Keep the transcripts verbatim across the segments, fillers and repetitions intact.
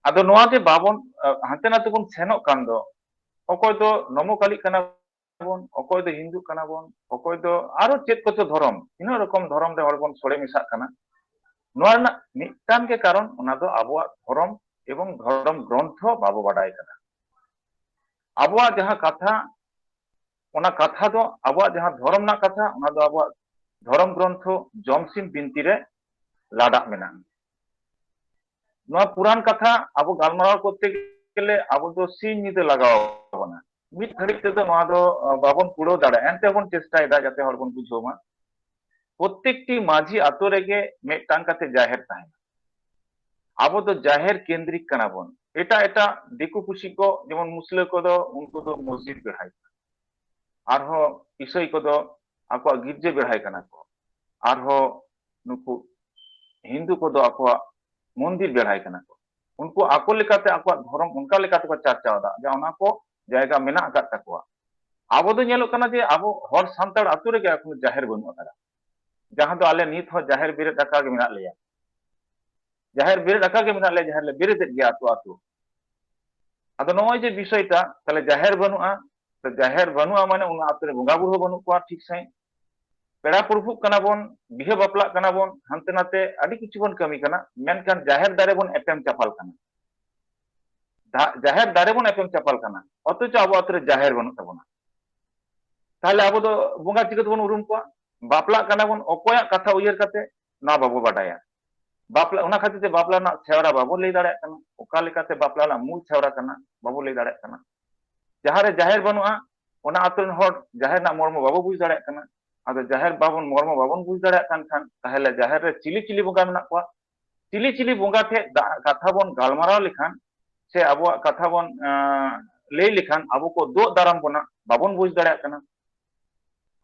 ᱟᱫᱚ ᱱᱚᱣᱟ ᱡᱮ ᱵᱟᱵᱚᱱ, ᱟ, ᱦᱟᱱᱛᱮ ᱱᱟᱛᱮ ᱵᱚᱱ ᱥᱮᱱᱚᱜ ᱠᱟᱱ ᱫᱚ, ᱚᱠᱚᱭ ᱫᱚ ᱱᱚᱢᱚᱠᱟᱞᱤᱜ ᱠᱟᱱᱟ ᱵᱚᱱ, ᱚᱠᱚᱭ ᱫᱚ ᱦᱤᱱᱫᱩᱜ ᱠᱟᱱᱟ ᱵᱚᱱ, ᱚᱠᱚᱭ ᱫᱚ ᱟᱨᱚ ᱪᱮᱫ ᱠᱚᱪᱚ ᱫᱷᱚᱨᱚᱢ, ᱛᱤᱱᱟᱹᱜ ᱨᱚᱠᱚᱢ ᱫᱷᱚᱨᱚᱢ ᱨᱮ ᱦᱚᱲ ᱵᱚᱱ ᱥᱚᱲᱮ ᱢᱮᱥᱟᱜ ᱠᱟᱱᱟ᱾ ᱱᱚᱣᱟ ᱨᱮᱱᱟᱜ ᱢᱤᱫᱴᱟᱝ ᱜᱮ ᱠᱟᱨᱚᱱ, ᱚᱱᱟ ᱫᱚ ᱟᱵᱚᱣᱟᱜ ᱫᱷᱚᱨᱚᱢ ᱮᱵᱚᱝ ᱫᱷᱚᱨᱚᱢ ᱜᱨᱚᱱᱛᱷᱚ ᱵᱟᱵᱚ ᱵᱟᱰᱟᱭ ᱠᱟᱫᱟ᱾ ᱟᱵᱚᱣᱟᱜ ᱡᱟᱦᱟᱸ ᱠᱟᱛᱷᱟ, ᱚᱱᱟ ᱠᱟᱛᱷᱟ ᱫᱚ ᱟᱵᱚᱣᱟᱜ ᱡᱟᱦᱟᱸ ᱫᱷᱚᱨᱚᱢ ᱨᱮᱱᱟᱜ ᱠᱟᱛᱷᱟ, ᱚᱱᱟ ᱫᱚ ᱟᱵᱚᱣᱟᱜ ᱫᱷᱚᱨᱚᱢ ᱜᱨᱚᱱᱛᱷᱚ ᱡᱚᱢᱥᱤᱢ ᱵᱤᱱᱛᱤ ᱨᱮ ᱞᱟᱰᱟᱜ ᱢᱮᱱᱟᱜᱼᱟ᱾ ᱱᱚᱣᱟ ᱯᱩᱨᱟᱱ ᱠᱟᱛᱷᱟ ᱟᱵᱚ ᱜᱟᱞᱢᱟᱨᱟᱣ ᱠᱚᱨᱛᱮ ᱜᱮᱞᱮ ᱟᱵᱚ ᱫᱚ ᱥᱤᱧ ᱧᱤᱫᱟᱹ ᱞᱟᱜᱟᱣ ᱟᱵᱚᱱᱟ᱾ ᱢᱤᱫ ᱜᱷᱟᱹᱲᱤᱡ ᱛᱮᱫᱚ ᱱᱚᱣᱟ ᱫᱚ, ᱟᱸ, ᱵᱟᱵᱚᱱ ᱠᱩᱲᱟᱹᱣ ᱫᱟᱲᱮᱭᱟᱜᱼᱟ, ᱮᱱᱛᱮ ᱵᱚᱱ ᱪᱮᱥᱴᱟᱭᱮᱫᱟ ᱡᱟᱛᱮ ᱦᱚᱲ ᱵᱚᱱ ᱵᱩᱡᱷᱟᱹᱣ ᱢᱟ᱾ ᱯᱨᱚᱛᱮᱠᱴᱤ ᱢᱟᱹᱡᱷᱤ ᱟᱛᱳ ᱨᱮᱜᱮ ᱢᱤᱫᱴᱟᱝ ᱠᱟᱛᱮ ᱡᱟᱦᱮᱨ ᱛᱟᱦᱮᱱᱟ᱾ ᱟᱵᱚ ᱫᱚ ᱡᱟᱦᱮᱨ ᱠᱮᱱᱫᱨᱤᱠ ᱠᱟᱱᱟ ᱵᱚᱱ᱾ ᱮᱴᱟᱜ ᱮᱴᱟᱜ ᱫᱤᱠᱩ ᱯᱩᱥᱤ ᱠᱚ, ᱡᱮᱢᱚᱱ ᱢᱩᱥᱞᱟᱹ ᱠᱚᱫᱚ, ᱩᱱᱠᱩ ᱫᱚ ᱢᱚᱥᱡᱤᱫ ᱵᱮᱲᱦᱟᱭ ᱠᱟᱱᱟ, ᱟᱨᱦᱚᱸ ᱤᱥᱟᱹᱭ ᱠᱚᱫᱚ ᱟᱠᱚᱣᱟᱜ ᱜᱤᱨᱡᱟᱹ ᱵᱮᱲᱦᱟᱭ ᱠᱟᱱᱟ ᱠᱚ, ᱟᱨᱦᱚᱸ ᱱᱩᱠᱩ ᱦᱤᱱᱫᱩ ᱠᱚᱫᱚ ᱟᱠᱚᱣᱟᱜ ᱢᱚᱱᱫᱤᱨ ᱵᱮᱲᱦᱟᱭ ᱠᱟᱱᱟ ᱠᱚ᱾ ᱩᱱᱠᱩ ᱟᱠᱚ ᱞᱮᱠᱟᱛᱮ ᱟᱠᱚᱣᱟᱜ ᱫᱷᱚᱨᱚᱢ ᱚᱱᱠᱟ ᱞᱮᱠᱟ ᱛᱮᱠᱚ ᱪᱟᱨᱪᱟᱣ ᱮᱫᱟ, ᱡᱮ ᱚᱱᱟ ᱠᱚ ᱡᱟᱭᱜᱟ ᱢᱮᱱᱟᱜ ᱟᱠᱟᱫ ᱛᱟᱠᱚᱣᱟ᱾ ᱟᱵᱚ ᱫᱚ ᱧᱮᱞᱚᱜ ᱠᱟᱱᱟ ᱡᱮ ᱟᱵᱚ ᱦᱚᱲ ᱥᱟᱱᱛᱟᱲ ᱟᱛᱳ ᱨᱮᱜᱮ ᱮᱠᱷᱚᱱᱳ ᱡᱟᱦᱮᱨ ᱵᱟᱹᱱᱩᱜ ᱟᱠᱟᱫᱟ, ᱡᱟᱦᱟᱸ ᱫᱚ ᱟᱞᱮ ᱱᱤᱛ ᱦᱚᱸ ᱡᱟᱦᱮᱨ ᱵᱮᱨᱮᱫ ᱟᱠᱟ ᱜᱮ ᱢᱮᱱᱟᱜ ᱞᱮᱭᱟ᱾ ᱡᱟᱦᱮᱨ ᱵᱮᱨᱮᱫ ᱟᱠᱟ ᱜᱮ ᱢᱮᱱᱟᱜ ᱞᱮᱭᱟ, ᱡᱟᱦᱮᱨ ᱞᱮ ᱵᱮᱨᱮᱫᱮᱫ ᱜᱮᱭᱟ ᱟᱛᱳ ᱟᱛᱳ᱾ ᱟᱫᱚ ᱱᱚᱜᱼᱚᱭ ᱡᱮ ᱵᱤᱥᱚᱭᱴᱟ, ᱛᱟᱦᱞᱮ ᱡᱟᱦᱮᱨ ᱵᱟᱹᱱᱩᱜᱼᱟ, ᱛᱚ ᱡᱟᱦᱮᱨ ᱵᱟᱹᱱᱩᱜᱼᱟ ᱢᱟᱱᱮ ᱚᱱᱟ ᱟᱛᱳ ᱨᱮ ᱵᱚᱸᱜᱟ ᱵᱩᱨᱩ ᱦᱚᱸ ᱵᱟᱹᱱᱩᱜ ᱠᱚᱣᱟ ᱴᱷᱤᱠ ᱥᱟᱺᱦᱤᱡ᱾ ᱯᱮᱲᱟ ᱯᱩᱨᱵᱷᱩᱜ ᱠᱟᱱᱟ ᱵᱚᱱ, ᱵᱤᱦᱟᱹ ᱵᱟᱯᱞᱟᱜ ᱠᱟᱱᱟ ᱵᱚᱱ, ᱦᱟᱱᱛᱮ ᱱᱟᱛᱮ ᱟᱹᱰᱤ ᱠᱤᱪᱷᱩ ᱵᱚᱱ ᱠᱟᱹᱢᱤ ᱠᱟᱱᱟ, ᱢᱮᱱᱠᱷᱟᱱ ᱡᱟᱦᱮᱨ ᱫᱟᱨᱮ ᱵᱚᱱ ᱮᱯᱮᱢ ᱪᱟᱯᱟᱞ ᱠᱟᱱᱟ᱾ ᱫᱟ-, ᱡᱟᱦᱮᱨ ᱫᱟᱨᱮ ᱵᱚᱱ ᱮᱯᱮᱢ ᱪᱟᱯᱟᱞ ᱠᱟᱱᱟ, ᱚᱛᱷᱚᱪᱚ ᱟᱵᱚ ᱟᱛᱳ ᱨᱮ ᱡᱟᱦᱮᱨ ᱵᱟᱹᱱᱩᱜ ᱛᱟᱵᱚᱱᱟ᱾ ᱛᱟᱦᱞᱮ ᱟᱵᱚ ᱫᱚ ᱵᱚᱸᱜᱟ ᱪᱤᱠᱟᱹ ᱛᱮᱵᱚᱱ ᱩᱨᱩᱢ ᱠᱚᱣᱟ? ᱵᱟᱯᱞᱟᱜ ᱠᱟᱱᱟ ᱵᱚᱱ, ᱚᱠᱚᱭᱟᱜ ᱠᱟᱛᱷᱟ ᱩᱭᱦᱟᱹᱨ ᱠᱟᱛᱮ? ᱱᱚᱣᱟ ᱵᱟᱵᱚ ᱵᱟᱰᱟᱭᱟ᱾ ᱵᱟᱯᱞᱟ, ᱚᱱᱟ ᱠᱷᱟᱹᱛᱤᱨ ᱛᱮ ᱵᱟᱯᱞᱟ ᱨᱮᱱᱟᱜ ᱥᱮᱣᱨᱟ ᱵᱟᱵᱚ ᱞᱟᱹᱭ ᱫᱟᱲᱮᱭᱟᱜ ᱠᱟᱱᱟ, ᱚᱠᱟ ᱞᱮᱠᱟᱛᱮ ᱵᱟᱯᱞᱟ ᱨᱮᱱᱟᱜ ᱢᱩᱞ ᱥᱮᱣᱨᱟ ᱠᱟᱱᱟ, ᱵᱟᱵᱚ ᱞᱟᱹᱭ ᱫᱟᱲᱮᱭᱟᱜ ᱠᱟᱱᱟ᱾ ᱡᱟᱦᱟᱸ ᱨᱮ ᱡᱟᱦᱮᱨ ᱵᱟᱹᱱᱩᱜᱼᱟ, ᱚᱱᱟ ᱟᱛᱳ ᱨᱮᱱ ᱦᱚᱲ ᱡᱟᱦᱮᱨ ᱨᱮᱱᱟᱜ ᱢᱚᱨᱢᱚ ᱵᱟᱵᱚ ᱵᱩᱡᱽ ᱫᱟᱲᱮᱭᱟᱜ ᱠᱟᱱᱟ᱾ ᱟᱫᱚ ᱡᱟᱦᱮᱨ ᱵᱟᱵᱚᱱ, ᱢᱚᱨᱢᱚ ᱵᱟᱵᱚᱱ ᱵᱩᱡᱽ ᱫᱟᱲᱮᱭᱟᱜ ᱠᱟᱱ ᱠᱷᱟᱱ, ᱛᱟᱦᱚᱞᱮ ᱡᱟᱦᱮᱨ ᱨᱮ ᱪᱤᱞᱤ ᱪᱤᱞᱤ ᱵᱚᱸᱜᱟ ᱢᱮᱱᱟᱜ ᱠᱚᱣᱟ, ᱪᱤᱞᱤ ᱪᱤᱞᱤ ᱵᱚᱸᱜᱟ ᱴᱷᱮᱡ ᱫᱟ-, ᱠᱟᱛᱷᱟ ᱵᱚᱱ ᱜᱟᱞᱢᱟᱨᱟᱣ ᱞᱮᱠᱷᱟᱱ, ᱥᱮ ᱟᱵᱚᱣᱟᱜ ᱠᱟᱛᱷᱟ ᱵᱚᱱ, ᱟᱸ, ᱞᱟᱹᱭ ᱞᱮᱠᱷᱟᱱ ᱟᱵᱚ ᱠᱚ ᱫᱳᱜ ᱫᱟᱨᱟᱢ ᱵᱚᱱᱟ, ᱵᱟᱵᱚᱱ ᱵᱩᱡᱽ ᱫᱟᱲᱮᱭᱟᱜ ᱠᱟᱱᱟ᱾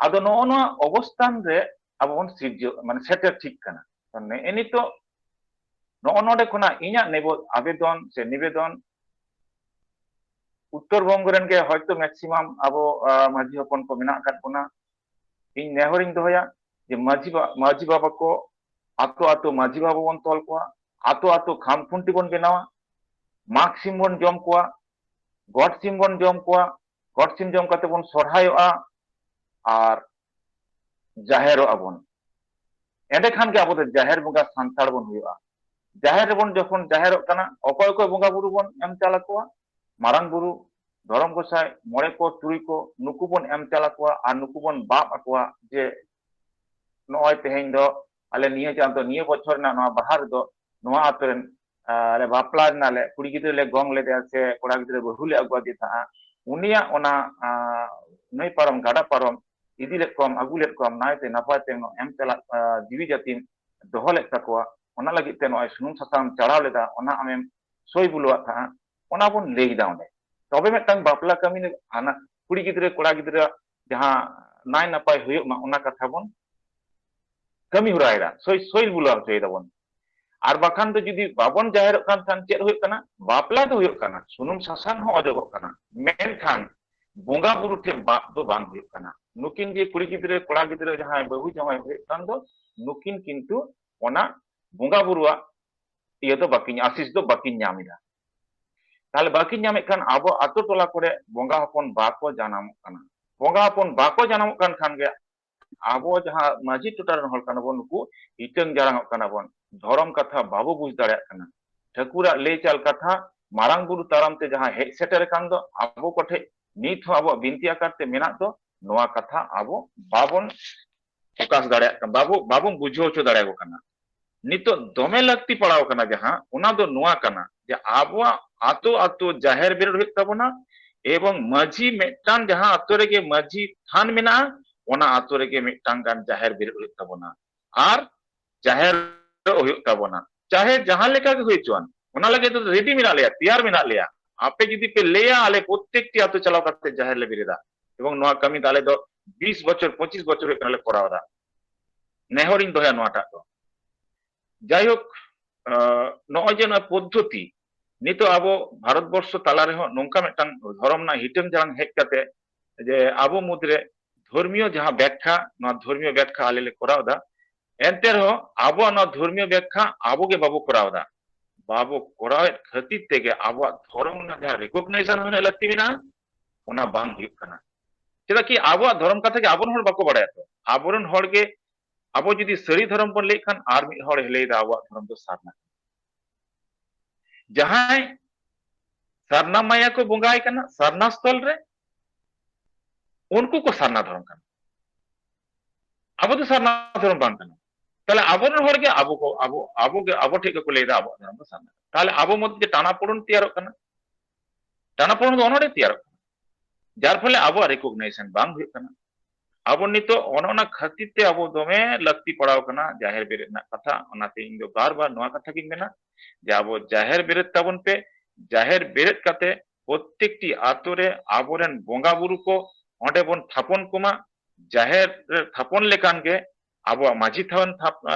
ᱟᱫᱚ ᱱᱚᱜᱼᱚ ᱱᱚᱣᱟ ᱚᱵᱚᱥᱛᱷᱟᱱ ᱨᱮ ᱟᱵᱚ ᱵᱚᱱ ᱥᱤᱨᱡᱟᱹᱣ, ᱢᱟᱱᱮ ᱥᱮᱴᱮᱨ ᱴᱷᱤᱠ ᱠᱟᱱᱟ᱾ ᱛᱚ ᱱᱮᱜᱼᱮ ᱱᱤᱛᱚᱜ ᱱᱚᱜᱼᱚ ᱱᱚᱰᱮ ᱠᱷᱚᱱᱟᱜ ᱤᱧᱟᱹᱜ ᱱᱮᱵᱚ-, ᱟᱵᱮᱫᱚᱱ ᱥᱮ ᱱᱤᱵᱮᱫᱚᱱ, ᱩᱛᱛᱚᱨ ᱵᱚᱝᱜᱚ ᱨᱮᱱ ᱜᱮ ᱦᱚᱭᱛᱳ maximum ᱟᱵᱚ, ᱟᱸ, ᱢᱟᱹᱡᱷᱤ ᱦᱚᱯᱚᱱ ᱠᱚ ᱢᱮᱱᱟᱜ ᱟᱠᱟᱫ ᱵᱚᱱᱟ᱾ ᱤᱧ ᱱᱮᱦᱚᱨᱤᱧ ᱫᱚᱦᱚᱭᱟ ᱡᱮ ᱢᱟᱹᱡᱷᱤ ᱵᱟ-, ᱢᱟᱹᱡᱷᱤ ᱵᱟᱵᱟ ᱠᱚ ᱟᱛᱳ ᱟᱛᱳ ᱢᱟᱹᱡᱷᱤ ᱵᱟᱵᱟ ᱵᱚᱱ ᱛᱚᱞ ᱠᱚᱣᱟ, ᱟᱛᱳ ᱟᱛᱳ ᱠᱷᱟᱢ ᱠᱷᱩᱱᱴᱤ ᱵᱚᱱ ᱵᱮᱱᱟᱣᱟ᱾ ᱢᱟᱜᱽ ᱥᱤᱢ ᱵᱚᱱ ᱡᱚᱢ ᱠᱚᱣᱟ, ᱜᱚᱴ ᱥᱤᱢ ᱵᱚᱱ ᱡᱚᱢ ᱠᱚᱣᱟ, ᱜᱚᱴ ᱥᱤᱢ ᱡᱚᱢ ᱠᱟᱛᱮ ᱵᱚᱱ ᱥᱚᱨᱦᱟᱭᱚᱜᱼᱟ ᱟᱨ ᱡᱟᱦᱮᱨᱚᱜᱼᱟ ᱵᱚᱱ᱾ ᱮᱸᱰᱮᱠᱷᱟᱱ ᱜᱮ ᱟᱵᱚ ᱫᱚ ᱡᱟᱦᱮᱨ ᱵᱚᱸᱜᱟ ᱥᱟᱱᱛᱟᱲ ᱵᱚᱱ ᱦᱩᱭᱩᱜᱼᱟ᱾ ᱡᱟᱦᱮᱨ ᱨᱮᱵᱚᱱ ᱡᱚᱠᱷᱚᱱ ᱡᱟᱦᱮᱨᱚᱜ ᱠᱟᱱᱟ, ᱚᱠᱚᱭ ᱚᱠᱚᱭ ᱵᱚᱸᱜᱟ ᱵᱩᱨᱩ ᱵᱚᱱ ᱮᱢ ᱪᱟᱞ ᱟᱠᱚᱣᱟ? ᱢᱟᱨᱟᱝ ᱵᱩᱨᱩ, ᱫᱷᱚᱨᱚᱢ ᱜᱚᱸᱥᱟᱭ, ᱢᱚᱬᱮ ᱠᱚ, ᱛᱩᱨᱩᱭ ᱠᱚ, ᱱᱩᱠᱩ ᱵᱚᱱ ᱮᱢ ᱪᱟᱞ ᱟᱠᱚᱣᱟ ᱟᱨ ᱱᱩᱠᱩ ᱵᱚᱱ ᱵᱟᱵ ᱟᱠᱚᱣᱟ ᱡᱮ ᱱᱚᱜᱼᱚᱭ ᱛᱮᱦᱮᱧ ᱫᱚ ᱟᱞᱮ ᱱᱤᱭᱟᱹ ᱪᱟᱸᱫᱚ, ᱱᱤᱭᱟᱹ ᱵᱚᱪᱷᱚᱨ ᱨᱮᱱᱟᱜ ᱱᱚᱣᱟ ᱵᱟᱦᱟ ᱨᱮᱫᱚ ᱱᱚᱣᱟ ᱟᱛᱳ ᱨᱮᱱ, ᱟᱨ ᱞᱮ ᱵᱟᱯᱞᱟ ᱨᱮᱱᱟᱜ ᱞᱮ, ᱠᱩᱲᱤ ᱜᱤᱫᱽᱨᱟᱹ ᱞᱮ ᱜᱚᱝ ᱞᱮᱫᱮᱭᱟ ᱥᱮ ᱠᱚᱲᱟ ᱜᱤᱫᱽᱨᱟᱹ ᱵᱟᱹᱦᱩ ᱞᱮ ᱟᱹᱜᱩ ᱟᱫᱮ ᱛᱟᱦᱮᱸᱫᱼᱟ, ᱩᱱᱤᱭᱟᱜ ᱚᱱᱟ, ᱟᱨ, ᱱᱟᱹᱭ ᱯᱟᱨᱚᱢ, ᱜᱟᱰᱟ ᱯᱟᱨᱚᱢ ᱤᱫᱤ ᱞᱮᱫ ᱠᱚᱣᱟᱢ, ᱟᱹᱜᱩ ᱞᱮᱫ ᱠᱚᱣᱟᱢ, ᱱᱟᱭᱛᱮ ᱱᱟᱯᱟᱭ ᱛᱮ ᱮᱢ ᱪᱟᱞᱟᱜ, ᱟᱨ, ᱡᱤᱣᱤ ᱡᱟᱹᱛᱤᱢ ᱫᱚᱦᱚ ᱞᱮᱫ ᱛᱟᱠᱚᱣᱟ, ᱚᱱᱟ ᱞᱟᱹᱜᱤᱫ ᱛᱮ ᱱᱚᱜᱼᱚᱭ ᱥᱩᱱᱩᱢ ᱥᱟᱥᱟᱝ ᱪᱟᱲᱟᱣ ᱞᱮᱫᱟ, ᱚᱱᱟ ᱟᱢᱮᱢ ᱥᱳᱭ ᱵᱩᱞᱟᱹᱣᱟᱜ ᱛᱟᱦᱮᱸᱫᱼᱟ, ᱚᱱᱟ ᱵᱚᱱ ᱞᱟᱹᱭ ᱮᱫᱟ ᱚᱸᱰᱮ᱾ ᱛᱚᱵᱮ ᱢᱤᱫᱴᱟᱝ ᱵᱟᱯᱞᱟ ᱠᱟᱹᱢᱤ ᱨᱮ ᱦᱟᱱᱟ ᱠᱩᱲᱤ ᱜᱤᱫᱽᱨᱟᱹ ᱠᱚᱲᱟ ᱜᱤᱫᱽᱨᱟᱹ ᱡᱟᱦᱟᱸ ᱱᱟᱭ ᱱᱟᱯᱟᱭ ᱦᱩᱭᱩᱜ ᱢᱟ, ᱚᱱᱟ ᱠᱟᱛᱷᱟ ᱵᱚᱱ ᱠᱟᱹᱢᱤ ᱦᱚᱨᱟᱭᱮᱫᱟ, ᱥᱳᱭ, ᱥᱳᱭ ᱵᱩᱞᱟᱹᱣ ᱦᱚᱪᱚᱭ ᱫᱟᱵᱚᱱ᱾ ᱟᱨ ᱵᱟᱠᱷᱟᱱ ᱫᱚ ᱡᱩᱫᱤ ᱵᱟᱵᱚᱱ ᱡᱟᱦᱮᱨᱚᱜ ᱠᱟᱱ ᱠᱷᱟᱱ ᱪᱮᱫ ᱦᱩᱭᱩᱜ ᱠᱟᱱᱟ? ᱵᱟᱯᱞᱟ ᱫᱚ ᱦᱩᱭᱩᱜ ᱠᱟᱱᱟ, ᱥᱩᱱᱩᱢ ᱥᱟᱥᱟᱝ ᱦᱚᱸ ᱚᱡᱚᱜᱚᱜ ᱠᱟᱱᱟ, ᱢᱮᱱᱠᱷᱟᱱ ᱵᱚᱸᱜᱟ ᱵᱩᱨᱩ ᱴᱷᱮᱱ ᱵᱟᱯ ᱫᱚ ᱵᱟᱝ ᱦᱩᱭᱩᱜ ᱠᱟᱱᱟ᱾ ᱱᱩᱠᱤᱱ ᱡᱮ ᱠᱩᱲᱤ ᱜᱤᱫᱽᱨᱟᱹ ᱠᱚᱲᱟ ᱜᱤᱫᱽᱨᱟᱹ ᱡᱟᱦᱟᱸᱭ ᱵᱟᱹᱦᱩ ᱡᱟᱶᱟᱭ ᱦᱩᱭᱩᱜ ᱠᱟᱱ ᱫᱚ, ᱱᱩᱠᱤᱱ ᱠᱤᱱᱛᱩ ᱚᱱᱟ ᱵᱚᱸᱜᱟ ᱵᱩᱨᱩᱣᱟᱜ ᱤᱭᱟᱹ ᱫᱚ ᱵᱟᱹᱠᱤᱱ, ᱟᱥᱤᱥ ᱫᱚ ᱵᱟᱹᱠᱤᱱ ᱧᱟᱢ ᱮᱫᱟ᱾ ᱛᱟᱦᱞᱮ ᱵᱟᱹᱠᱤᱱ ᱧᱟᱢᱮᱫ ᱠᱷᱟᱱ ᱟᱵᱚ ᱟᱛᱳ ᱴᱚᱞᱟ ᱠᱚᱨᱮ ᱵᱚᱸᱜᱟ ᱦᱚᱯᱚᱱ ᱵᱟᱠᱚ ᱡᱟᱱᱟᱢᱚᱜ ᱠᱟᱱᱟ᱾ ᱵᱚᱸᱜᱟ ᱦᱚᱯᱚᱱ ᱵᱟᱠᱚ ᱡᱟᱱᱟᱢᱚᱜ ᱠᱟᱱ ᱠᱷᱟᱱ ᱜᱮ ᱟᱵᱚ ᱡᱟᱦᱟᱸ ᱢᱟᱹᱡᱷᱤ ᱴᱚᱴᱷᱟ ᱨᱮᱱ ᱦᱚᱲ ᱠᱟᱱᱟ ᱵᱚᱱ, ᱱᱩᱠᱩ ᱦᱤᱴᱟᱹᱝ ᱡᱟᱲᱟᱝᱚᱜ ᱠᱟᱱᱟ ᱵᱚᱱ, ᱫᱷᱚᱨᱚᱢ ᱠᱟᱛᱷᱟ ᱵᱟᱵᱚ ᱵᱩᱡᱽ ᱫᱟᱲᱮᱭᱟᱜ ᱠᱟᱱᱟ, ᱴᱷᱟᱹᱠᱩᱨᱟᱜ ᱞᱟᱹᱭ ᱪᱟᱞ ᱠᱟᱛᱷᱟ, ᱢᱟᱨᱟᱝ ᱵᱩᱨᱩ ᱛᱟᱲᱟᱢ ᱛᱮ ᱡᱟᱦᱟᱸ ᱦᱮᱡ ᱥᱮᱴᱮᱨ ᱟᱠᱟᱱ ᱫᱚ ᱟᱵᱚ ᱠᱚᱴᱷᱮᱡ, ᱱᱤᱛ ᱦᱚᱸ ᱟᱵᱚᱣᱟᱜ ᱵᱤᱱᱛᱤ ᱟᱠᱟᱨ ᱛᱮ ᱢᱮᱱᱟᱜ ᱫᱚ, ᱱᱚᱣᱟ ᱠᱟᱛᱷᱟ ᱟᱵᱚ ᱵᱟᱵᱚᱱ ᱯᱨᱚᱠᱟᱥ ᱫᱟᱲᱮᱭᱟᱜ ᱠᱟᱱᱟ, ᱵᱟᱵᱚ, ᱵᱟᱵᱚᱱ ᱵᱩᱡᱷᱟᱹᱣ ᱦᱚᱪᱚ ᱫᱟᱲᱮᱭᱟᱠᱚ ᱠᱟᱱᱟ᱾ ᱱᱤᱛᱚᱜ ᱫᱚᱢᱮ ᱞᱟᱹᱠᱛᱤ ᱯᱟᱲᱟᱣ ᱠᱟᱱᱟ ᱡᱟᱦᱟᱸ, ᱚᱱᱟ ᱫᱚ ᱱᱚᱣᱟ ᱠᱟᱱᱟ ᱡᱮ ᱟᱵᱚᱣᱟᱜ ᱟᱛᱳ ᱟᱛᱳ ᱡᱟᱦᱮᱨ ᱵᱮᱨᱮᱫ ᱦᱩᱭᱩᱜ ᱛᱟᱵᱚᱱᱟ, ᱮᱵᱚᱝ ᱢᱟᱹᱡᱷᱤ ᱢᱤᱫᱴᱟᱝ, ᱡᱟᱦᱟᱸ ᱟᱛᱳ ᱨᱮᱜᱮ ᱢᱟᱹᱡᱷᱤ ᱛᱷᱟᱱ ᱢᱮᱱᱟᱜᱼᱟ, ᱚᱱᱟ ᱟᱛᱳ ᱨᱮᱜᱮ ᱢᱤᱫᱴᱟᱝ ᱜᱟᱱ ᱡᱟᱦᱮᱨ ᱵᱮᱨᱮᱫ ᱦᱩᱭᱩᱜ ᱛᱟᱵᱚᱱᱟ᱾ ᱟᱨ ᱡᱟᱦᱮᱨ ᱦᱩᱭᱩᱜ ᱛᱟᱵᱚᱱᱟ, ᱪᱟᱦᱮ ᱡᱟᱦᱟᱸ ᱞᱮᱠᱟ ᱜᱮ ᱦᱩᱭ ᱦᱚᱪᱚᱣᱟᱱ, ᱚᱱᱟ ᱞᱟᱹᱜᱤᱫ ᱫᱚ ᱨᱮᱰᱤ ᱢᱮᱱᱟᱜ ᱞᱮᱭᱟ, ᱛᱮᱭᱟᱨ ᱢᱮᱱᱟᱜ ᱞᱮᱭᱟ᱾ ᱟᱯᱮ ᱡᱩᱫᱤ ᱯᱮ ᱞᱟᱹᱭᱟ, ᱟᱞᱮ ᱯᱨᱚᱛᱛᱮᱠᱴᱤ ᱟᱛᱳ ᱪᱟᱞᱟᱣ ᱠᱟᱛᱮ ᱡᱟᱦᱮᱨ ᱞᱮ ᱵᱮᱨᱮᱫᱟ, ᱮᱵᱚᱝ ᱱᱚᱣᱟ ᱠᱟᱹᱢᱤ ᱫᱚ ᱟᱞᱮ ᱫᱚ ᱵᱤᱥ ᱵᱚᱪᱷᱚᱨ, ᱯᱚᱸᱪᱤᱥ ᱵᱚᱪᱷᱚᱨ ᱦᱩᱭᱩᱜ ᱠᱟᱱᱟ ᱞᱮ ᱠᱚᱨᱟᱣ ᱮᱫᱟ᱾ ᱱᱮᱦᱚᱨᱤᱧ ᱫᱚᱦᱚᱭᱟ ᱱᱚᱣᱟᱴᱟᱜ ᱫᱚ᱾ ᱡᱟᱭᱦᱳᱠ, ᱟᱸ, ᱱᱚᱜᱼᱚᱭ ᱡᱮ ᱱᱚᱣᱟ ᱯᱚᱫᱽᱫᱷᱚᱛᱤ, ᱱᱤᱛᱚᱜ ᱟᱵᱚ ᱵᱷᱟᱨᱚᱛ ᱵᱚᱨᱥᱚ ᱛᱟᱞᱟ ᱨᱮᱦᱚᱸ ᱱᱚᱝᱠᱟ ᱢᱤᱫᱴᱟᱝ ᱫᱷᱚᱨᱚᱢ ᱨᱮᱱᱟᱜ ᱦᱤᱴᱟᱹᱝ ᱡᱟᱲᱟᱝ ᱦᱮᱡ ᱠᱟᱛᱮ ᱡᱮ ᱟᱵᱚ ᱢᱩᱫᱽᱨᱮ ᱫᱷᱚᱨᱢᱤᱭᱚ ᱡᱟᱦᱟᱸ ᱵᱮᱠᱠᱷᱟ, ᱱᱚᱣᱟ ᱫᱷᱚᱨᱢᱤᱭᱚ ᱵᱮᱠᱠᱷᱟ ᱟᱞᱮ ᱞᱮ ᱠᱚᱨᱟᱣ ᱮᱫᱟ, ᱮᱱᱛᱮ ᱨᱮᱦᱚᱸ ᱟᱵᱚᱣᱟᱜ ᱱᱚᱣᱟ ᱫᱷᱚᱨᱢᱤᱭᱚ ᱵᱮᱠᱠᱷᱟ ᱟᱵᱚ ᱜᱮ ᱵᱟᱵᱚ ᱠᱚᱨᱟᱣ ᱮᱫᱟ᱾ ᱵᱟᱵᱚ ᱠᱚᱨᱟᱣᱮᱫ ᱠᱷᱟᱹᱛᱤᱨ ᱛᱮᱜᱮ ᱟᱵᱚᱣᱟᱜ ᱫᱷᱚᱨᱚᱢ ᱨᱮᱱᱟᱜ ᱡᱟᱦᱟᱸ recognition ᱦᱚᱸ ᱞᱟᱹᱠᱛᱤ ᱢᱮᱱᱟᱜᱼᱟ, ᱚᱱᱟ ᱵᱟᱝ ᱦᱩᱭᱩᱜ ᱠᱟᱱᱟ᱾ ᱪᱮᱫᱟᱜ ᱠᱤ ᱟᱵᱚᱣᱟᱜ ᱫᱷᱚᱨᱚᱢ ᱠᱟᱛᱷᱟ ᱜᱮ ᱟᱵᱚᱨᱮᱱ ᱦᱚᱲ ᱵᱟᱠᱚ ᱵᱟᱲᱟᱭᱟ᱾ ᱛᱚ ᱟᱵᱚᱨᱮᱱ ᱦᱚᱲ ᱜᱮ, ᱟᱵᱚ ᱡᱩᱫᱤ ᱥᱟᱹᱨᱤ ᱫᱷᱚᱨᱚᱢ ᱵᱚᱱ ᱞᱟᱹᱭᱮᱫ ᱠᱷᱟᱱ, ᱟᱨ ᱢᱤᱫ ᱦᱚᱲ ᱞᱟᱹᱭᱫᱟ ᱟᱵᱚᱣᱟᱜ ᱫᱷᱚᱨᱚᱢ ᱫᱚ ᱥᱟᱨᱱᱟ᱾ ᱡᱟᱦᱟᱸᱭ ᱥᱟᱨᱱᱟ ᱢᱟᱭᱟ ᱠᱚ ᱵᱚᱸᱜᱟᱭ ᱠᱟᱱᱟ ᱥᱟᱨᱱᱟ ᱥᱛᱷᱚᱞ ᱨᱮ, ᱩᱱᱠᱩ ᱠᱚ ᱥᱟᱨᱱᱟ ᱫᱷᱚᱨᱚᱢ ᱠᱟᱱᱟ᱾ ᱟᱵᱚ ᱫᱚ ᱥᱟᱨᱱᱟ ᱫᱷᱚᱨᱚᱢ ᱵᱟᱝ ᱠᱟᱱᱟ᱾ ᱛᱟᱦᱞᱮ ᱟᱵᱚᱨᱮᱱ ᱦᱚᱲ ᱜᱮ ᱟᱵᱚ ᱠᱚ, ᱟᱵᱚ, ᱟᱵᱚ ᱜᱮ, ᱟᱵᱚ ᱴᱷᱮᱱ ᱜᱮᱠᱚ ᱞᱟᱹᱭᱫᱟ ᱟᱵᱚᱣᱟᱜ ᱫᱷᱚᱨᱚᱢ ᱫᱚ ᱥᱟᱨᱱᱟ᱾ ᱛᱟᱦᱞᱮ ᱟᱵᱚ ᱢᱚᱫᱽᱫᱷᱮ ᱴᱟᱱᱟ ᱯᱳᱲᱚᱱ ᱛᱮᱭᱟᱨᱚᱜ ᱠᱟᱱᱟ᱾ ᱴᱟᱱᱟ ᱯᱳᱲᱚᱱ ᱫᱚ ᱚᱱᱚᱰᱮ ᱛᱮᱭᱟᱨᱚᱜ ᱠᱟᱱᱟ, ᱡᱟᱨ ᱯᱷᱚᱞᱮ ᱟᱵᱚᱣᱟᱜ recognition ᱵᱟᱝ ᱦᱩᱭᱩᱜ ᱠᱟᱱᱟ᱾ ᱟᱵᱚ ᱱᱤᱛᱚᱜ ᱚᱱᱮ ᱚᱱᱟ ᱠᱷᱟᱹᱛᱤᱨ ᱛᱮ ᱟᱵᱚ ᱫᱚᱢᱮ ᱞᱟᱹᱠᱛᱤ ᱯᱟᱲᱟᱣ ᱠᱟᱱᱟ ᱡᱟᱦᱮᱨ ᱵᱮᱨᱮᱫ ᱨᱮᱱᱟᱜ ᱠᱟᱛᱷᱟ᱾ ᱚᱱᱟᱛᱮ ᱤᱧ ᱫᱚ ᱵᱟᱨ ᱵᱟᱨ ᱱᱚᱣᱟ ᱠᱟᱛᱷᱟ ᱜᱤᱧ ᱢᱮᱱᱟ ᱡᱮ ᱟᱵᱚ ᱡᱟᱦᱮᱨ ᱵᱮᱨᱮᱫ ᱛᱟᱵᱚᱱ ᱯᱮ᱾ ᱡᱟᱦᱮᱨ ᱵᱮᱨᱮᱫ ᱠᱟᱛᱮ ᱯᱨᱚᱛᱮᱠᱴᱤ ᱟᱛᱳ ᱨᱮ ᱟᱵᱚᱨᱮᱱ ᱵᱚᱸᱜᱟ ᱵᱩᱨᱩ ᱠᱚ ᱚᱸᱰᱮ ᱵᱚᱱ ᱛᱷᱟᱯᱚᱱ ᱠᱚᱢᱟ᱾ ᱡᱟᱦᱮᱨ ᱨᱮ ᱛᱷᱟᱯᱚᱱ ᱞᱮᱠᱷᱟᱱ ᱜᱮ ᱟᱵᱚᱣᱟᱜ ᱢᱟᱹᱡᱷᱤ ᱛᱷᱟᱱ ᱛᱷᱟᱯ-, ᱟ,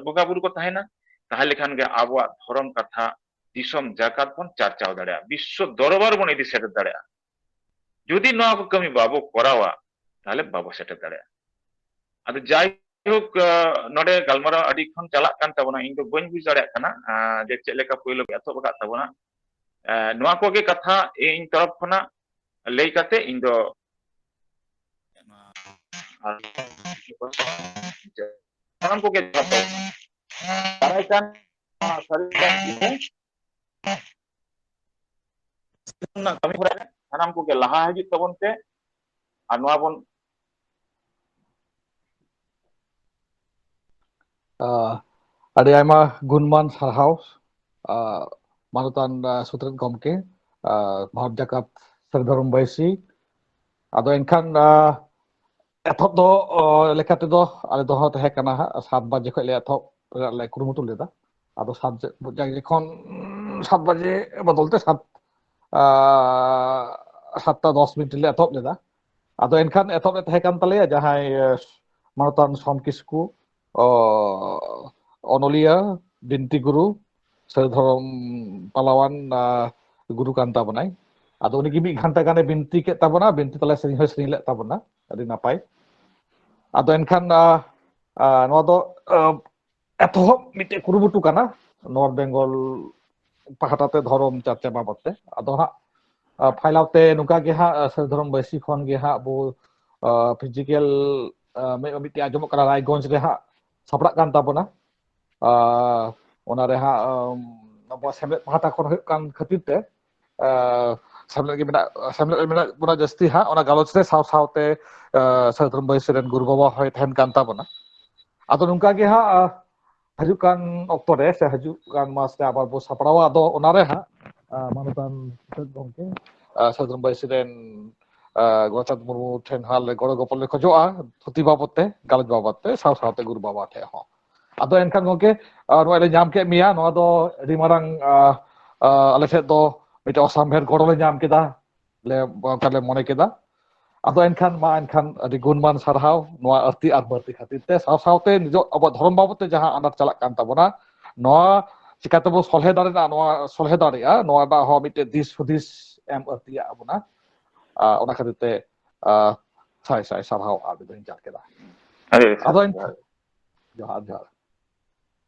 ᱵᱚᱸᱜᱟ ᱵᱩᱨᱩ ᱠᱚ ᱛᱟᱦᱮᱱᱟ᱾ ᱛᱟᱦᱚᱞᱮ ᱠᱷᱟᱱ ᱜᱮ ᱟᱵᱚᱣᱟᱜ ᱫᱷᱚᱨᱚᱢ ᱠᱟᱛᱷᱟ ᱫᱤᱥᱚᱢ ᱡᱟᱠᱟᱛ ᱵᱚᱱ ᱪᱟᱨᱪᱟᱣ ᱫᱟᱲᱮᱭᱟᱜᱼᱟ, ᱵᱤᱥᱥᱚ ᱫᱚᱨᱵᱟᱨ ᱵᱚᱱ ᱤᱫᱤ ᱥᱮᱴᱮᱨ ᱫᱟᱲᱮᱭᱟᱜᱼᱟ᱾ ᱡᱩᱫᱤ ᱱᱚᱣᱟ ᱠᱚ ᱠᱟᱹᱢᱤ ᱵᱟᱵᱚ ᱠᱚᱨᱟᱣᱟ, ᱛᱟᱦᱚᱞᱮ ᱵᱟᱵᱚ ᱥᱮᱴᱮᱨ ᱫᱟᱲᱮᱭᱟᱜᱼᱟ᱾ ᱟᱫᱚ ᱡᱟᱭᱦᱳᱠ, ᱟ, ᱱᱚᱰᱮ ᱜᱟᱞᱢᱟᱨᱟᱣ ᱟᱹᱰᱤ ᱠᱷᱚᱱ ᱪᱟᱞᱟᱜ ᱠᱟᱱ ᱛᱟᱵᱚᱱᱟ, ᱤᱧ ᱫᱚ ᱵᱟᱹᱧ ᱵᱩᱡᱽ ᱫᱟᱲᱮᱭᱟᱜ ᱠᱟᱱᱟ, ᱟ, ᱡᱮ ᱪᱮᱫ ᱞᱮᱠᱟ ᱯᱳᱭᱞᱳ ᱮᱛᱚᱦᱚᱵ ᱟᱠᱟᱫ ᱛᱟᱵᱚᱱᱟ᱾ ᱟ, ᱱᱚᱣᱟ ᱠᱚᱜᱮ ᱠᱟᱛᱷᱟ ᱤᱧ ᱛᱚᱨᱚᱯ ᱠᱷᱚᱱᱟᱜ ᱞᱟᱹᱭ ᱠᱟᱛᱮ ᱤᱧ ᱫᱚ ᱥᱟᱱᱟᱢ ᱠᱚᱜᱮ ᱡᱚᱦᱟᱨ ᱛᱟᱵᱚᱱ᱾ ᱫᱟᱨᱟᱭ ᱠᱟᱱ ᱥᱟᱹᱨᱤ ᱠᱟᱱ ᱨᱮᱱᱟᱜ ᱠᱟᱹᱢᱤ ᱦᱚᱨᱟ ᱨᱮ ᱥᱟᱱᱟᱢ ᱠᱚᱜᱮ ᱞᱟᱦᱟ ᱦᱤᱡᱩᱜ ᱛᱟᱵᱚᱱ ᱯᱮ᱾ ᱟᱨ ᱱᱚᱣᱟ ᱵᱚᱱ ᱟᱸ, ᱟᱹᱰᱤ ᱟᱭᱢᱟ ᱜᱩᱱᱢᱟᱱ ᱥᱟᱨᱦᱟᱣ, ᱟᱸ, ᱢᱟᱱᱚᱛᱟᱱ, ᱟᱸ, ᱥᱩᱛᱨᱮᱛ ᱜᱚᱢᱠᱮ, ᱟᱸ, ᱵᱷᱟᱨᱚᱛ ᱡᱟᱠᱟᱛ ᱥᱟᱹᱨᱤ ᱫᱷᱚᱨᱚᱢ ᱵᱟᱹᱭᱥᱤ᱾ ᱟᱫᱚ ᱮᱱᱠᱷᱟᱱ, ᱟᱸ, ᱮᱛᱚᱦᱚᱵ ᱫᱚ, ᱚ, ᱞᱮᱠᱟ ᱛᱮᱫᱚ ᱟᱞᱮ ᱫᱚ ᱦᱟᱸᱜ ᱛᱟᱦᱮᱸ ᱠᱟᱱᱟ ᱦᱟᱸᱜ ᱥᱟᱛ ᱵᱟᱡᱮ ᱠᱷᱚᱱ ᱞᱮ ᱮᱛᱚᱦᱚᱵ ᱨᱮᱱᱟᱜ ᱞᱮ ᱠᱩᱨᱩᱢᱩᱴᱩ ᱞᱮᱫᱟ᱾ ᱟᱫᱚ ᱥᱟᱛ ᱵᱟᱡᱮ, ᱡᱟᱸᱜᱮ ᱠᱷᱚᱱ ᱥᱟᱛ ᱵᱟᱡᱮ ᱵᱚᱫᱚᱞ ᱛᱮ ᱥᱟᱛ, ᱟᱸ, ᱥᱟᱛᱴᱟ ᱫᱚᱥ ᱢᱤᱱᱤᱴ ᱨᱮᱞᱮ ᱮᱛᱚᱦᱚᱵ ᱞᱮᱫᱟ᱾ ᱟᱫᱚ ᱮᱱᱠᱷᱟᱱ ᱮᱛᱚᱦᱚᱵ ᱨᱮ ᱛᱟᱦᱮᱸ ᱠᱟᱱ ᱛᱟᱞᱮᱭᱟ ᱡᱟᱦᱟᱸᱭ, ᱮ, ᱢᱟᱱᱚᱛᱟᱱ ᱥᱚᱢ ᱠᱤᱥᱠᱩ, ᱚ, ᱚᱱᱚᱞᱤᱭᱟᱹ, ᱵᱤᱱᱛᱤ ᱜᱩᱨᱩ, ᱥᱟᱹᱨᱤ ᱫᱷᱚᱨᱚᱢ ᱯᱟᱞᱟᱣᱟᱱ, ᱟ, ᱜᱩᱨᱩ ᱠᱟᱱ ᱛᱟᱵᱚᱱᱟᱭ᱾ ᱟᱫᱚ ᱩᱱᱤ ᱜᱮ ᱢᱤᱫ ᱜᱷᱟᱱᱴᱟ ᱜᱟᱱᱮ ᱵᱤᱱᱛᱤ ᱠᱮᱫ ᱛᱟᱵᱚᱱᱟ, ᱵᱤᱱᱛᱤ ᱛᱟᱞᱟ ᱥᱮᱨᱮᱧ ᱦᱚᱸᱭ ᱥᱮᱨᱮᱧ ᱞᱮᱫ ᱛᱟᱵᱚᱱᱟ, ᱟᱹᱰᱤ ᱱᱟᱯᱟᱭ᱾ ᱟᱫᱚ ᱮᱱᱠᱷᱟᱱ, ᱟ, ᱟ, ᱱᱚᱣᱟ ᱫᱚ, ᱟ, ᱮᱛᱚᱦᱚᱵ ᱢᱤᱫᱴᱮᱡ ᱠᱩᱨᱩᱢᱩᱴᱩ ᱠᱟᱱᱟ, ᱱᱚᱨᱛᱷ ᱵᱮᱝᱜᱚᱞ ᱯᱟᱦᱴᱟ ᱛᱮ ᱫᱷᱚᱨᱚᱢ ᱪᱟᱨᱪᱟ ᱵᱟᱵᱚᱫ ᱛᱮ᱾ ᱟᱫᱚ ᱦᱟᱸᱜ ᱯᱷᱟᱭᱞᱟᱣ ᱛᱮ ᱱᱚᱝᱠᱟ ᱜᱮ ᱦᱟᱸᱜ ᱥᱟᱹᱨᱤ ᱫᱷᱚᱨᱚᱢ ᱵᱟᱹᱭᱥᱤ ᱠᱷᱚᱱ ᱜᱮ ᱦᱟᱸᱜ ᱟᱵᱚ ᱯᱷᱤᱡᱤᱠᱮᱞ ᱢᱤᱫᱴᱮᱡ ᱟᱸᱡᱚᱢᱚᱜ ᱠᱟᱱᱟ ᱨᱟᱭᱜᱚᱸᱡᱽ ᱨᱮ ᱦᱟᱸᱜ ᱥᱟᱯᱲᱟᱜ ᱠᱟᱱ ᱛᱟᱵᱚᱱᱟ᱾ ᱚᱱᱟ ᱨᱮ ᱦᱟᱸᱜ ᱟᱵᱚᱣᱟᱜ ᱥᱮᱢᱞᱮᱫ ᱯᱟᱦᱴᱟ ᱠᱷᱚᱱ ᱦᱩᱭᱩᱜ ᱠᱟᱱ ᱠᱷᱟᱹᱛᱤᱨ ᱛᱮ ᱥᱮᱢᱞᱮᱫ ᱜᱮ ᱢᱮᱱᱟᱜ ᱥᱮᱢᱞᱮᱫ ᱨᱮ ᱢᱮᱱᱟᱜ ᱵᱚᱱᱟ ᱡᱟᱹᱥᱛᱤ ᱦᱟᱸᱜ ᱚᱱᱟ ᱜᱟᱞᱚᱪ ᱨᱮ ᱥᱟᱶ ᱥᱟᱶᱛᱮ ᱥᱟᱹᱨᱤ ᱫᱷᱚᱨᱚᱢ ᱵᱟᱹᱭᱥᱤ ᱨᱮᱱ ᱜᱩᱨᱩ ᱵᱟᱵᱟ ᱦᱚᱸᱭ ᱛᱟᱦᱮᱱ ᱠᱟᱱ ᱛᱟᱵᱚᱱᱟ᱾ ᱟᱫᱚ ᱱᱚᱝᱠᱟ ᱜᱮ ᱦᱟᱸᱜ ᱦᱤᱡᱩᱜ ᱠᱟᱱ ᱚᱠᱛᱚ ᱨᱮ ᱥᱮ ᱦᱤᱡᱩᱜ ᱠᱟᱱ ᱢᱟᱥ ᱨᱮ ᱟᱵᱟᱨ ᱵᱚ ᱥᱟᱯᱲᱟᱣᱟ᱾ ᱟᱫᱚ ᱚᱱᱟ ᱨᱮ ᱦᱟᱸᱜ ᱢᱟᱱᱚᱛᱟᱱ ᱜᱚᱢᱠᱮ ᱥᱟᱹᱨᱤ ᱫᱷᱚᱨᱚᱢ ᱵᱟᱹᱭᱥᱤ ᱨᱮᱱ ᱜᱳᱨᱟᱪᱟᱸᱫᱽ ᱢᱩᱨᱢᱩ ᱴᱷᱮᱱ ᱦᱟᱸᱜ ᱞᱮ ᱜᱚᱲᱚ ᱜᱚᱯᱚᱲ ᱞᱮ ᱠᱷᱚᱡᱚᱜᱼᱟ ᱛᱷᱩᱛᱤ ᱵᱟᱵᱚᱫ ᱛᱮ, ᱜᱟᱞᱚᱪ ᱵᱟᱵᱚᱫ ᱛᱮ, ᱥᱟᱶ ᱥᱟᱶᱛᱮ ᱜᱩᱨᱩ ᱵᱟᱵᱟ ᱴᱷᱮᱱ ᱦᱚᱸ᱾ ᱟᱫᱚ ᱮᱱᱠᱷᱟᱱ ᱜᱚᱢᱠᱮ ᱱᱚᱜᱼᱚᱭ ᱞᱮ ᱧᱟᱢ ᱠᱮᱫ ᱢᱮᱭᱟ, ᱱᱚᱣᱟ ᱫᱚ ᱟᱹᱰᱤ ᱢᱟᱨᱟᱝ ᱟᱞᱮ ᱴᱷᱮᱱ ᱫᱚ ᱢᱤᱫᱴᱮᱱ ᱚᱥᱟᱢᱵᱷᱮᱲ ᱜᱚᱲᱚ ᱞᱮ ᱧᱟᱢ ᱠᱮᱫᱟ, ᱞᱮ ᱚᱱᱠᱟ ᱞᱮ ᱢᱚᱱᱮ ᱠᱮᱫᱟ᱾ ᱟᱫᱚ ᱮᱱᱠᱷᱟᱱ ᱢᱟ ᱮᱱᱠᱷᱟᱱ ᱟᱹᱰᱤ ᱜᱩᱱᱢᱟᱱ ᱥᱟᱨᱦᱟᱣ ᱱᱚᱣᱟ ᱟᱹᱲᱛᱤ ᱟᱨ ᱵᱟᱹᱲᱛᱤ ᱠᱷᱟᱹᱛᱤᱨ ᱛᱮ, ᱥᱟᱶ ᱥᱟᱶᱛᱮ ᱱᱤᱡᱚᱜ ᱟᱵᱚᱣᱟᱜ ᱫᱷᱚᱨᱚᱢ ᱵᱟᱵᱚᱫ ᱛᱮ ᱡᱟᱦᱟᱸ ᱟᱱᱟᱴ ᱪᱟᱞᱟᱜ ᱠᱟᱱ ᱛᱟᱵᱚᱱᱟ, ᱱᱚᱣᱟ ᱪᱤᱠᱟᱛᱮᱵᱚ ᱥᱚᱞᱦᱮ ᱫᱟᱲᱮᱭᱟᱜᱼᱟ, ᱱᱚᱣᱟ ᱥᱚᱞᱦᱮ ᱫᱟᱲᱮᱭᱟᱜᱼᱟ, ᱱᱚᱣᱟ ᱨᱮᱱᱟᱜ ᱦᱚᱸ ᱢᱤᱫᱴᱮᱱ ᱫᱤᱥ ᱦᱩᱫᱤᱥ ᱮᱢ ᱟᱹᱲᱛᱤᱭᱟᱜ ᱵᱚᱱᱟ᱾ ᱚᱱᱟ ᱠᱷᱟᱹᱛᱤᱨ ᱛᱮ ᱥᱟᱭ ᱥᱟᱭ ᱥᱟᱨᱦᱟᱣ ᱟᱨ ᱢᱤᱫ ᱫᱷᱟᱣ ᱤᱧ ᱪᱟᱞ ᱠᱮᱫᱟ᱾ ᱟᱫᱚ ᱮᱱᱠᱷᱟᱱ ᱡᱚᱦᱟᱨ, ᱡᱚᱦᱟᱨ᱾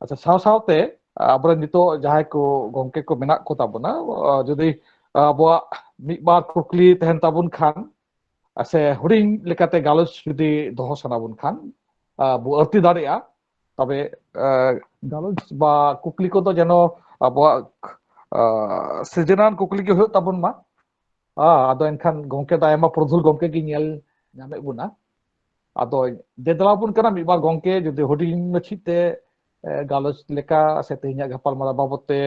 ᱟᱪᱪᱷᱟ, ᱥᱟᱶ ᱥᱟᱶᱛᱮ ᱟᱵᱚᱨᱮᱱ ᱱᱤᱛᱚᱜ ᱡᱟᱦᱟᱸᱭ ᱠᱚ ᱜᱚᱢᱠᱮ ᱠᱚ ᱢᱮᱱᱟᱜ ᱠᱚ ᱛᱟᱵᱚᱱᱟ, ᱡᱩᱫᱤ ᱟᱵᱚᱣᱟᱜ ᱢᱤᱫ ᱵᱟᱨ ᱠᱩᱠᱞᱤ ᱛᱟᱦᱮᱱ ᱛᱟᱵᱚᱱ ᱠᱷᱟᱱ ᱥᱮ ᱦᱩᱰᱤᱧ ᱞᱮᱠᱟᱛᱮ ᱜᱟᱞᱚᱪ ᱡᱩᱫᱤ ᱫᱚᱦᱚ ᱥᱟᱱᱟ ᱵᱚᱱ ᱠᱷᱟᱱ ᱵᱚ ᱟᱹᱲᱛᱤ ᱫᱟᱲᱮᱭᱟᱜᱼᱟ᱾ ᱛᱚᱵᱮ ᱜᱟᱞᱚᱪ ᱵᱟ ᱠᱩᱠᱞᱤ ᱠᱚᱫᱚ ᱡᱮᱱᱚ ᱟᱵᱚᱣᱟᱜ ᱥᱤᱨᱡᱚᱱᱟᱱ ᱠᱩᱠᱞᱤ ᱜᱮ ᱦᱩᱭᱩᱜ ᱛᱟᱵᱚᱱ ᱢᱟ᱾ ᱟᱫᱚ ᱮᱱᱠᱷᱟᱱ ᱜᱚᱢᱠᱮ ᱫᱚ ᱟᱭᱢᱟ ᱯᱨᱚᱫᱷᱩᱞ ᱜᱚᱢᱠᱮ ᱜᱮ ᱧᱮᱞ ᱧᱟᱢᱮᱫ ᱵᱚᱱᱟ᱾ ᱟᱫᱚ ᱫᱮᱫᱞᱟ ᱵᱚᱱ ᱠᱟᱱᱟ ᱢᱤᱫ ᱵᱟᱨ ᱜᱚᱢᱠᱮ ᱡᱩᱫᱤ ᱦᱩᱰᱤᱧ ᱢᱟᱪᱷᱤ ᱛᱮ ᱜᱟᱞᱚᱪ ᱞᱮᱠᱟ ᱥᱮ ᱛᱮᱦᱮᱧᱟᱜ ᱜᱟᱯᱟᱞᱢᱟᱨᱟᱣ ᱵᱟᱵᱚᱫ ᱛᱮ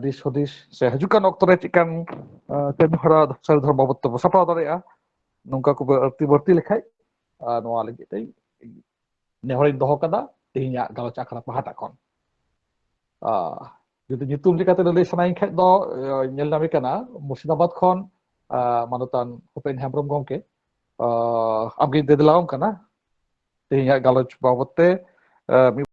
ᱫᱤᱥ ᱦᱩᱫᱤᱥ ᱥᱮ ᱦᱤᱡᱩᱜ ᱠᱟᱱ ᱚᱠᱛᱚ ᱨᱮ ᱪᱮᱫ ᱠᱟᱱ ᱠᱟᱹᱢᱤ ᱦᱚᱨᱟ ᱥᱟᱹᱨᱤ ᱫᱷᱚᱨᱚᱢ ᱵᱟᱵᱚᱫ ᱛᱮᱵᱚ ᱥᱟᱯᱲᱟᱣ ᱫᱟᱲᱮᱭᱟᱜᱼᱟ, ᱱᱚᱝᱠᱟ ᱠᱚ ᱟᱹᱲᱛᱤ ᱵᱟᱹᱲᱛᱤ ᱞᱮᱠᱷᱟᱡ ᱱᱚᱣᱟ ᱞᱟᱹᱜᱤᱫ ᱛᱮ ᱱᱮᱦᱚᱨᱤᱧ ᱫᱚᱦᱚ ᱠᱟᱫᱟ ᱛᱮᱦᱮᱧᱟᱜ ᱜᱟᱞᱚᱪ ᱟᱠᱷᱲᱟ ᱯᱟᱦᱴᱟ ᱠᱷᱚᱱ᱾ ᱡᱩᱫᱤ ᱧᱩᱛᱩᱢ ᱞᱮᱠᱟᱛᱮ ᱞᱟᱹᱞᱟᱹᱭ ᱥᱟᱱᱟᱭᱤᱧ ᱠᱷᱟᱡ ᱫᱚ ᱧᱮᱞ ᱧᱟᱢᱮ ᱠᱟᱱᱟ ᱢᱩᱨᱥᱤᱫᱟᱵᱟᱫᱽ ᱠᱷᱚᱱ ᱢᱟᱱᱚᱛᱟᱱ ᱩᱯᱮᱱ ᱦᱮᱢᱵᱨᱚᱢ ᱜᱚᱢᱠᱮ᱾ ᱟᱢᱜᱮ ᱫᱮᱫᱞᱟᱣᱟᱢ ᱠᱟᱱᱟ ᱛᱮᱦᱮᱧᱟᱜ ᱜᱟᱞᱚᱪ ᱵᱟᱵᱚᱫ ᱛᱮ ᱢᱤᱫ